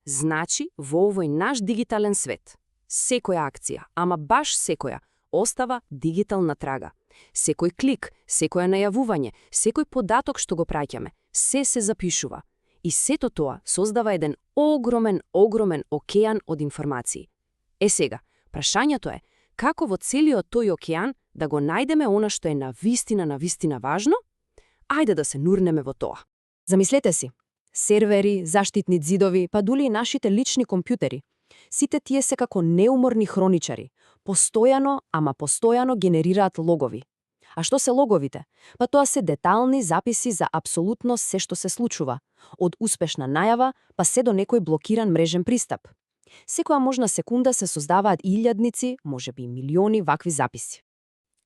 Значи, во овој наш дигитален свет, секоја акција, ама баш секоја, остава дигитална трага. Секој клик, секоја најавување, секој податок што го праќаме, се запишува. И сето тоа создава еден огромен океан од информации. Сега, прашањето е, како во целиот тој океан да го најдеме она што е навистина важно? Ајде да се нурнеме во тоа. Замислете си, сервери, заштитни ѕидови, па дури и нашите лични компјутери. Сите тие се како неуморни хроничари. Постојано генерираат логови. А што се логовите? Па тоа се детални записи за апсолутно се што се случува. Од успешна најава, па се до некој блокиран мрежен пристап. Секоја можна секунда се создаваат илјадници, можеби милиони вакви записи.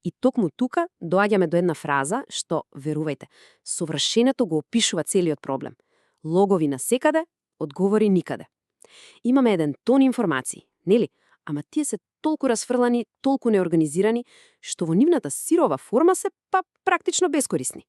И токму тука доаѓаме до една фраза што, верувајте, совршенето го опишува целиот проблем. Логови на секаде, одговори никаде. Имаме еден тон информации, нели? Ама тие се толку расфрлани, толку неорганизирани, што во нивната сирова форма се практично бескорисни.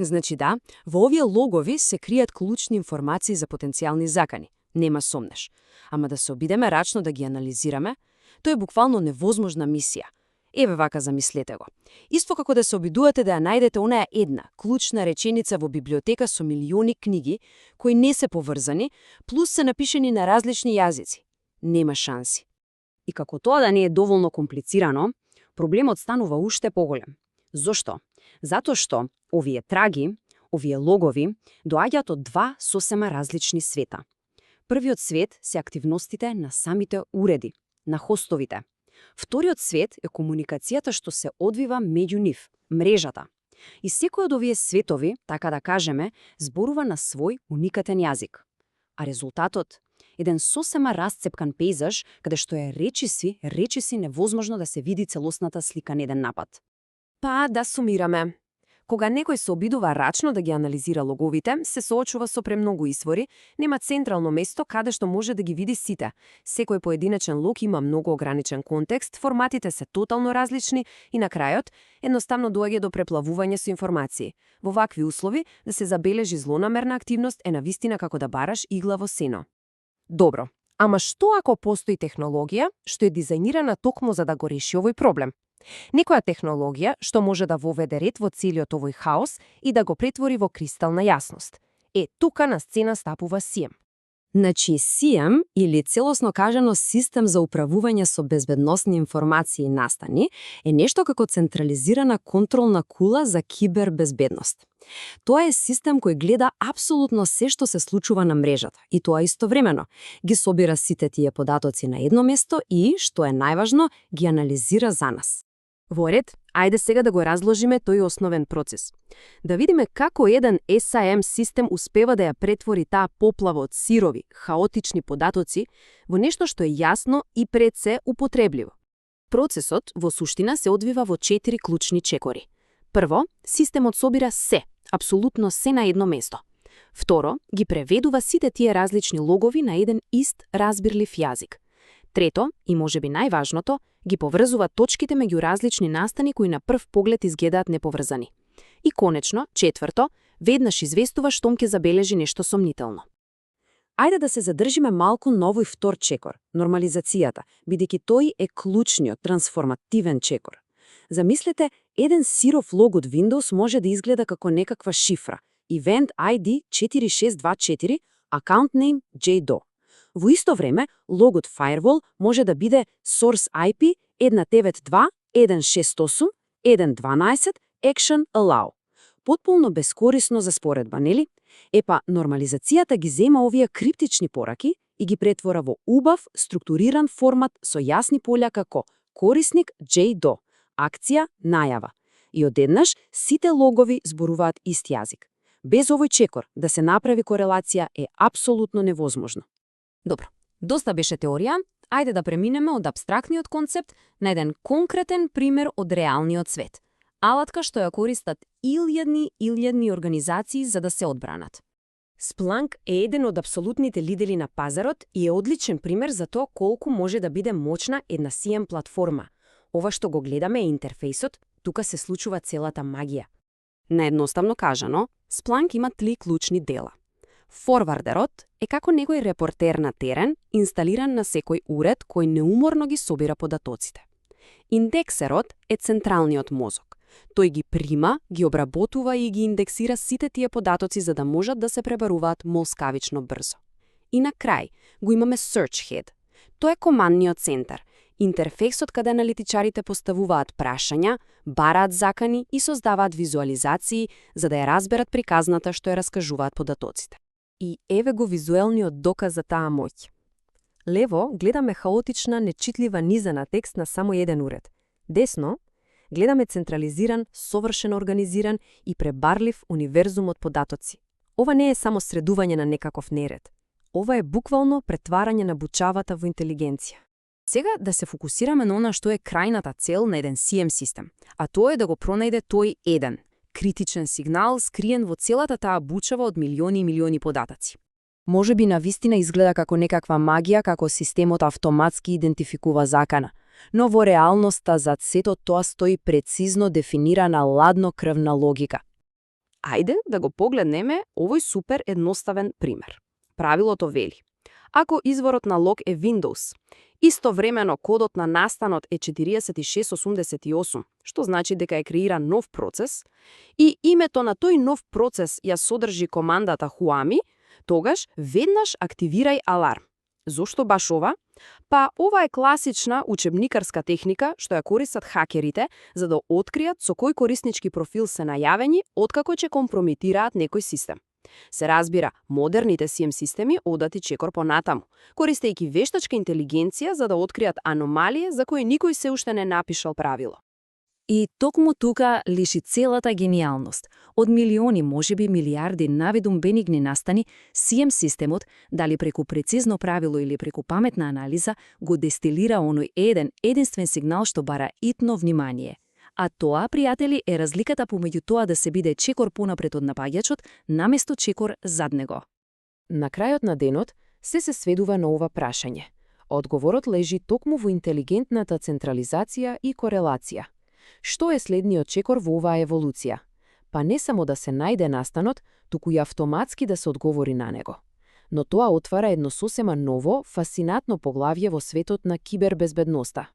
Значи да, во овие логови се кријат клучни информации за потенцијални закани. Нема сомнеш. Ама да се обидеме рачно да ги анализираме, тоа е буквално невозможна мисија. Еве вака замислете го. Исто како да се обидувате да ја најдете онаа една клучна реченица во библиотека со милиони книги, кои не се поврзани, плюс се напишени на различни јазици. Нема шанси. И како тоа да не е доволно комплицирано, проблемот станува уште поголем. Зошто? Затоа што овие траги, овие логови, доаѓаат од два сосема различни света. Првиот свет се активностите на самите уреди, на хостовите. Вториот свет е комуникацијата што се одвива меѓу нив, мрежата. И секој од овие светови, така да кажеме, зборува на свој уникатен јазик. А резултатот? Еден сосема расцепкан пейзаж, каде што е речиси невозможно да се види целосната слика на еден напад. Па да сумираме. Кога некој се обидува рачно да ги анализира логовите, се соочува со премногу извори, нема централно место каде што може да ги види сите. Секој поединечен лог има многу ограничен контекст, форматите се тотално различни и на крајот едноставно доаѓа до преплавување со информации. Во вакви услови да се забележи злонамерна активност е навистина како да бараш игла во сено. Добро, ама што ако постои технологија што е дизајнирана токму за да го реши овој проблем? Некоја технологија што може да воведе ред во целиот овој хаос и да го претвори во кристална јасност. Тука на сцена стапува SIEM. Значи, SIEM, или целосно кажано систем за управување со безбедносни информации и настани, е нешто како централизирана контролна кула за кибербезбедност. Тоа е систем кој гледа апсолутно се што се случува на мрежата и тоа истовремено ги собира сите тие податоци на едно место и, што е најважно, ги анализира за нас. Во ред, ајде сега да го разложиме тој основен процес. Да видиме како еден SIEM систем успева да ја претвори таа поплава од сирови, хаотични податоци во нешто што е јасно и пред се употребливо. Процесот во суштина се одвива во 4 клучни чекори. Прво, системот собира се, апсолутно се на едно место. Второ, ги преведува сите тие различни логови на еден ист разбирлив јазик. Трето, и можеби најважното, ги поврзува точките меѓу различни настани кои на прв поглед изгледаат неповрзани. И конечно, четврто, веднаш известува штом ќе забележи нешто сомнително. Ајде да се задржиме малку на овој втор чекор, нормализацијата, бидејќи тој е клучниот, трансформативен чекор. Замислете, еден сиров лог од Windows може да изгледа како некаква шифра, Event ID 4624, Account Name JDO. Во исто време, логот Firewall може да биде Source IP 192.168.1.12 Action Allow. Потполно бескорисно за споредба, нели? Нормализацијата ги зема овие криптични пораки и ги претвора во убав, структуриран формат со јасни полја како корисник JDO, акција, најава. И одеднаш сите логови зборуваат ист јазик. Без овој чекор да се направи корелација е апсолутно невозможно. Добро, доста беше теорија, ајде да преминеме од апстрактниот концепт на еден конкретен пример од реалниот свет. Алатка што ја користат илјадни организации за да се одбранат. Splunk е еден од апсолутните лидери на пазарот и е одличен пример за тоа колку може да биде мочна една SIEM платформа. Ова што го гледаме е интерфејсот, тука се случува целата магија. Наедноставно кажано, Splunk има 3 клучни дела. Форвардерот е како некој репортер на терен, инсталиран на секој уред кој неуморно ги собира податоците. Индексерот е централниот мозок. Тој ги прима, ги обработува и ги индексира сите тие податоци за да можат да се пребаруваат молскавично брзо. И на крај го имаме Search Head. Тој е командниот центар, интерфейсот каде аналитичарите поставуваат прашања, бараат закани и создаваат визуализации за да ја разберат приказната што ја раскажуваат податоците. И еве го визуелниот доказ за таа моќ. Лево гледаме хаотична, нечитлива низа на текст на само еден уред. Десно гледаме централизиран, совршено организиран и пребарлив универзум од податоци. Ова не е само средување на некаков неред. Ова е буквално претварање на бучавата во интелигенција. Сега да се фокусираме на она што е крајната цел на еден CM систем, а тоа е да го пронајде тој еден критичен сигнал скриен во целата таа бучава од милиони и милиони податоци. Може би навистина изгледа како некаква магија, како системот автоматски идентификува закана, но во реалноста зад сето тоа стои прецизно дефинирана ладнокрвна логика. Ајде да го погледнеме овој супер едноставен пример. Правилото вели: ако изворот на лог е Windows, истовремено кодот на настанот е 4688, што значи дека е креиран нов процес, и името на тој нов процес ја содржи командата Huami, тогаш веднаш активирај аларм. Зошто баш ова? Па ова е класична учебникарска техника што ја користат хакерите за да откријат со кој кориснички профил се најавени откако ќе компрометираат некој систем. Се разбира, модерните CM системи одат и чекор понатаму, користејќи вештачка интелигенција за да откријат аномалии за кои никој се уште не напишал правило. И токму тука лиши целата гениалност. Од милиони, можеби милиарди навидум бенигни настани, CM системот, дали преку прецизно правило или преку паметна анализа, го дестилира оној единствен сигнал што бара итно внимание. А тоа, пријатели, е разликата помеѓу тоа да се биде чекор понапред од напаѓачот, наместо чекор зад него. На крајот на денот се сведува на ова прашање. Одговорот лежи токму во интелигентната централизација и корелација. Што е следниот чекор во оваа еволуција? Па не само да се најде настанот, туку и автоматски да се одговори на него. Но тоа отвара едно сосема ново, фасцинатно поглавје во светот на кибербезбедноста.